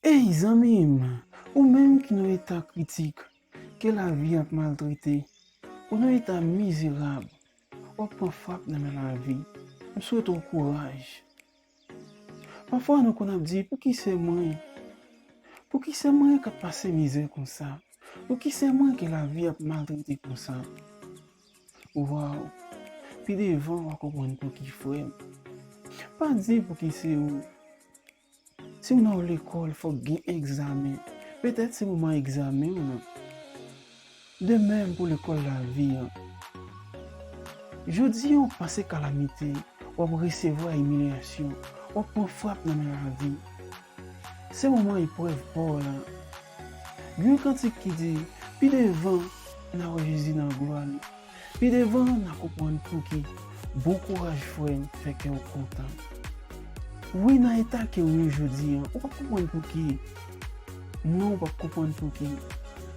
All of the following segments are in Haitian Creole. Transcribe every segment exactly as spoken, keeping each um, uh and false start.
Ey, zanmi m, ou menm ki nan eta kritik, ke lavi ap maltrete, ou nan eta mizerab, w ap pran frap nan men lavi, m swete w kouraj. Pafwa nou konn ap di, "Pouki se mwen? Pouki se mwen k ap pase mizè konsa? Pouki se mwen ke lavi ap maltrete konsa?" Waw, pi devan w a konprann pouki, frè m. Pa di pouki se ou. Si w nan yon lekòl, fòk gen egzamen. Petèt se moman egzamen w nan. De menm pou lekòl lavi an. Jodi an, w pase kalamite, w ap resevwa imilyasyon, w ap pran frap nan men lavi. Se moman eprèv pa w la. Gen yon kantik ki di, "Pi devan, n a wè Jezi nan glwa li. Pi devan, n a konprann pouki." Bon kouraj, frè m, fè kè w kontan. Wi, nan eta ke w ye jodi an, ou p ap konprann pouki. Non, ou p ap konprann pouki.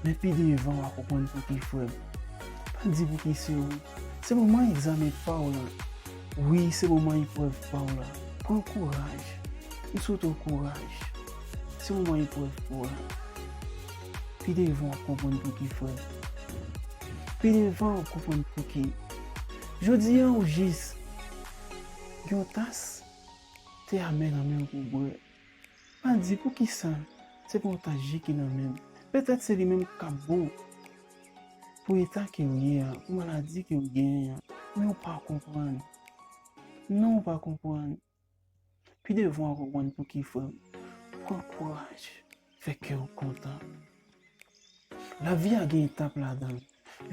Men pi devan, w a konprann pouki, frè m. Pa di pouki se ou. Se moman egzamen pa w la. Wi, se moman eprèv pa w la. Pran kouraj. M swete w kouraj. Se moman eprèv pa w la. Pi devan, w ap konprann pouki, frè. Pi devan, w ap konprann pouki. Jodi an, ou jis gen yon tas te amè nan men w pou w bwè. Pa di poukisa se pa yon tas ji ki nan men m. Petèt se li menm k ap bon pou eta ke w ye a, pou maladi ke w genyen an. Men w pa konprann. Non, w pa konprann. Pi devan w a konprann pouki, frè m. Pran kouraj. Fè kè w kontan. Lavi a gen etap ladan l.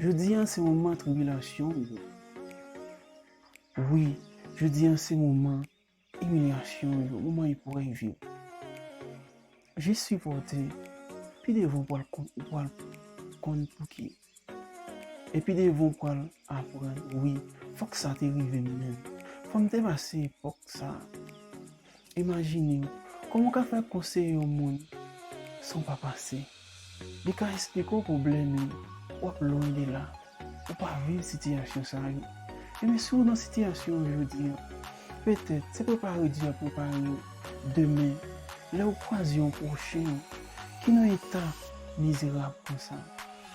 Jodi an se moman tribilasyon w yo. Wi, jodi an se moman imilyasyon w yo, moman eprèv yo. Jis sipòte, pi devan w pral kon-, w pral konn pouki. E pi devan w pral aprann, wi, fòk sa te rive m menm. Fò m te pase epòk sa. Imajine w, kòman w ka fè konseye yon moun san w pa pase? Li ka esplike w pwoblèm li, w ap lwen de la. Ou pa viv sitiyasyon sa yo. Ebyen, si w nan sitiyasyon an jodi an, petèt se prepare Dye ap prepare w demen, lè w kwaze yon pwochen w ki nan eta mizerab konsa,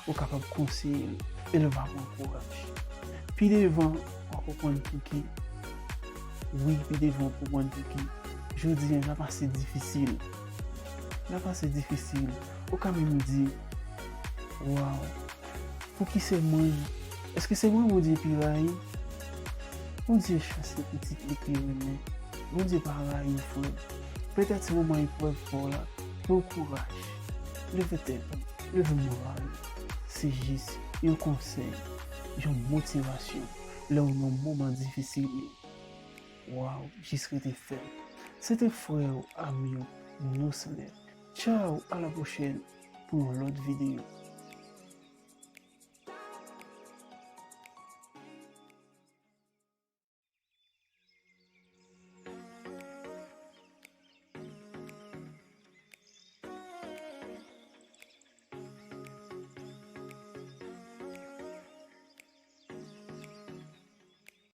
ou kapab konseye l e l va pran kouraj. Pi devan, w a konprann pouki. Wi, pi devan, w a konprann pouki. Jodi an, l ap ase difisil. L ap ase difisil. Ou ka menm di, waw, pouki se mwen? Èske se mwen Bondye pi rayi? Bondye chase pitit li ke renmen. Bondye pa rayi w, frè. Petèt se moman eprèv pa w la, pran kouraj. Leve tèt ou, leve moral ou. Se jis yon konsèy, yon motivasyon lè w nan moman difisil yo. Waw, jis rete fèm. Se te frè w, ami w, Nosler. Tchaw, a la pwochèn pou yon lòt videyo.